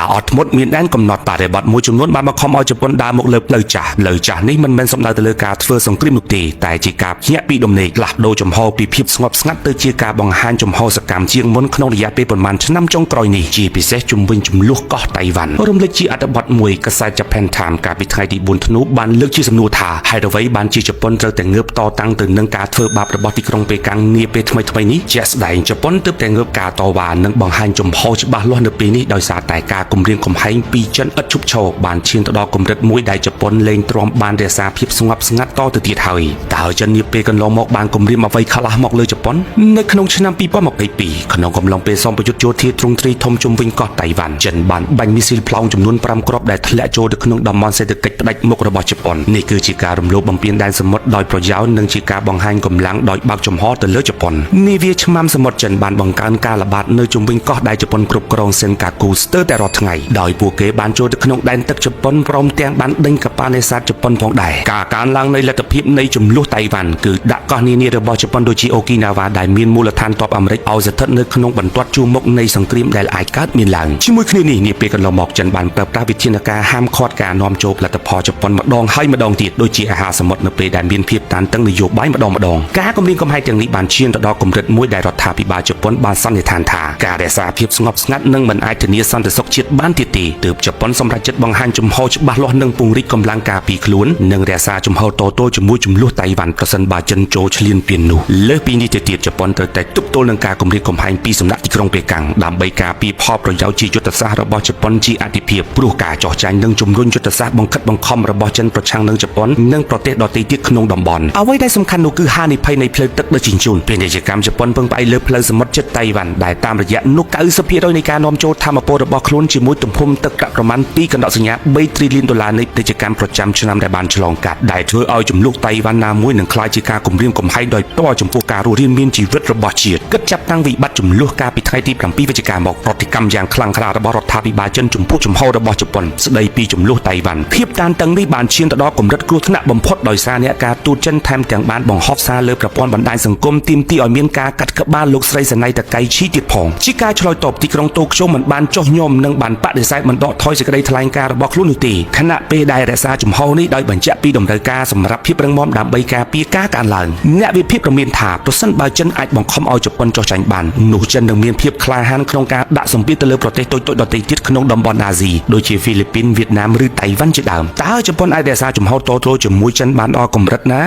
ការអត់ធ្មត់មានដែនកំណត់បរិបទមួយចំនួនបានបង្ខំឲ្យជប៉ុនដើរមកលើផ្លូវចាស់ផ្លូវចាស់នេះមិនមែនសំដៅទៅលើការធ្វើសង្គ្រាមនោះទេតែជាការភ្ញាក់ពីដំណេកផ្លាស់ប្ដូរចំហពីភាពស្ងប់ស្ងាត់ទៅជាការបង្ហាញចំហសកម្មជាងមុនក្នុងរយៈពេលប្រមាណឆ្នាំចុងក្រោយនេះជាពិសេសជំវិញចំនួនកោះតៃវ៉ាន់រំលេចជាអត្ថបទមួយកសែត Japan Times កាលពីថ្ងៃទី4ធ្នូបានលើកជាសំណួរថាហេតុអ្វីបានជាជប៉ុនត្រូវតែងើបតតាំងទៅនឹងការធ្វើបាបរបស់ទីក្រុងប៉េកាំងនាពេលថ្មីៗនេះជាក់ស្ដែងជប៉ុនទើបតែងើបការតវ៉ានិងបង្ហាញចំហច្បាស់លាស់នៅពេលនេះដោយសារតែការគំរាមកំហែងពីចិនឥតឈប់ឈរបានឈានទៅដល់កម្រិតមួយដែលជប៉ុនលែងទ្រាំបានរក្សាភាពស្ងប់ស្ងាត់តទៅទៀតហើយតើចិននាពេលកន្លងមកបានគំរាមអ្វីខ្លះមកលើជប៉ុននៅក្នុងឆ្នាំ2022ក្នុងកំឡុងពេលសម្ពយុទ្ធយោធាទ្រង់ទ្រាយធំជុំវិញកោះតៃវ៉ាន់ចិនបានបាញ់មីស៊ីលផ្លោងចំនួន5គ្រាប់ដែលធ្លាក់ចូលទៅក្នុងតំបន់សេដ្ឋកិច្ចផ្ដាច់មុខរបស់ជប៉ុននេះគឺជាការរំលោភបំពានដែនសមុទ្រដោយប្រយោលនិងជាការបង្ហាញកម្លាំងដោយបើកចំហទៅលើជប៉ុននាវាឆ្មាំសមុទ្រចិនបានបង្កើនការល្បាតនៅជុំវិញកោះដែលជប៉ុនគ្រប់គ្រងសេនកាគូស្ទើរតែរាល់ថ្ងៃដោយពួកគេបានចូលទៅក្នុងដែនទឹកជប៉ុនព្រមទាំងបានដេញកប៉ាល់នេសាទជប៉ុនផងដែរការកើនឡើងនៃលទ្ធភាពនៃចំនួនតៃវ៉ាន់គឺដាក់កោះនានារបស់ជប៉ុនដូចជាអូគីណាវ៉ាដែលមានមូលដ្ឋានទ័ពអាមេរិកឲ្យស្ថិតនៅក្នុងបន្ទាត់ជួរមុខនៃសង្គ្រាមដែលអាចកើតមានឡើងជាមួយគ្នានេះនាពេលកន្លងមកចិនបានប្រើប្រាស់វិធានការហាមឃាត់ការនាំចូលផលិតផលជប៉ុនម្ដងហើយម្ដងទៀតដូចជាអាហារសមុទ្រនៅពេលដែលមានភាពតានតឹងនយោបាយម្ដងម្ដងការគំរាមកំហែងទាំងនេះបានឈានទៅដល់កម្រិតមួយដែលរដ្ឋាភិបាលជប៉ុនបានសន្និដ្ឋានថាការរក្សាភាពស្ងប់ស្ងាត់នឹងមិនអាចធានាសន្តិសុខជាតិបានទៀតទេទើបជប៉ុនសម្រេចចិត្តបង្ហាញជំហរច្បាស់លាស់និងពង្រីកកម្លាំងការពារខ្លួននិងរក្សាជំហរតទល់ជាមួយចំនួនតៃវ៉ាន់ប្រសិនបើចិនចូលឈ្លានពាននោះលើសពីនេះទៅទៀតជប៉ុនត្រូវតែទប់ទល់នឹងការគំរាមកំហែងពីសំណាក់ទីក្រុងប៉េកាំងដើម្បីការពារផលប្រយោជន៍ជាយុទ្ធសាស្ត្ររបស់ជប៉ុនជាអាទិភាពព្រោះការចោះចាញ់និងជំរុញយុទ្ធសាស្ត្របង្ខិតបង្ខំរបស់ចិនប្រឆាំងនឹងជប៉ុននិងប្រទេសដទៃទៀតក្នុងតំបន់អ្វីដែលសំខាន់នោះគឺហានិភ័យនៃផ្លូវទឹកដ៏ជញ្ជូនពាណិជ្ជកម្មជប៉ុនពឹងផ្អែកលើផ្លូវសមុទ្រជិតតៃវ៉ាន់ដែលតាមរយៈនោះ90%នៃការនាំចូលធម្មពលរបស់ខ្លួនជាមួយទំហំទឹកប្រាក់ប្រមាណ2កណ្ដកសញ្ញា3ទ្រីលានដុល្លារនៃពាណិជ្ជកម្មប្រចាំឆ្នាំដែលបានឆ្លងកាត់ដែលធ្វើឲ្យចំនួនតៃវ៉ាន់ណាមួយនឹងក្លាយជាការគំរាមកំហែងដោយផ្ទាល់ចំពោះការរស់រានមានជីវិតរបស់ជាតិគិតចាប់តាំងវិបត្តិចំនួនកាលពីថ្ងៃទី7វិច្ឆិកាមកប្រតិកម្មយ៉ាងខ្លាំងក្លារបស់រដ្ឋាភិបាលចិនចំពោះជំហររបស់ជប៉ុនស្ដីពីចំនួនតៃវ៉ាន់ភាពតានតឹងនេះបានឈានទៅដល់កម្រិតគ្រោះថ្នាក់បំផុតដោយសារអ្នកការទូតចិនថែមទាំងបានបង្ហោះសារលើប្រព័ន្ធបណ្ដាញសង្គមទាមទារឲ្យមានការកាត់ក្បាលលោកស្រីសណៃតកៃឈីទៀតផងជាការឆ្លើយតបទីក្រុងតូក្យូមិនបានចុះញោមនិងបានបដិសេធមិនដកថយសេចក្តីថ្លែងការណ៍របស់ខ្លួននោះទេខណៈពេលដែលរក្សាជំហរនេះដោយបញ្ជាក់ពីតម្រូវការសម្រាប់ភាពរឹងមាំដើម្បីការពារការកើនឡើងអ្នកវិភាគប្រមានថាប្រសិនបើចិនអាចបង្ខំឲ្យជប៉ុនចុះចាញ់បាននោះចិននឹងមានភាពក្លាហានក្នុងការដាក់សម្ពាធទៅលើប្រទេសតូចៗដទៃទៀតក្នុងតំបន់អាស៊ីដូចជាហ្វីលីពីនវៀតណាមឬតៃវ៉ាន់ជាដើមតើជប៉ុនអាចរក្សាជំហរតទល់ជាមួយចិនបានដល់កម្រិតណា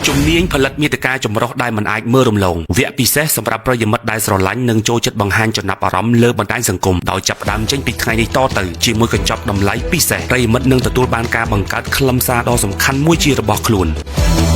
ជំនាញផលិតមាតិកាចម្រុះដែលមិនអាចមើលរំលងវគ្គពិសេសសម្រាប់ប្រិយមិត្តដែលស្រឡាញ់និងចូលចិត្តបង្ហាញចំណាប់អារម្មណ៍លើបណ្ដាញសង្គមដោយចាប់ផ្ដើមចេញពីថ្ងៃនេះតទៅជាមួយកញ្ចប់តម្លៃពិសេសប្រិយមិត្តនឹងទទួលបានការបង្កើតខ្លឹមសារដ៏សំខាន់មួយជារបស់ខ្លួន។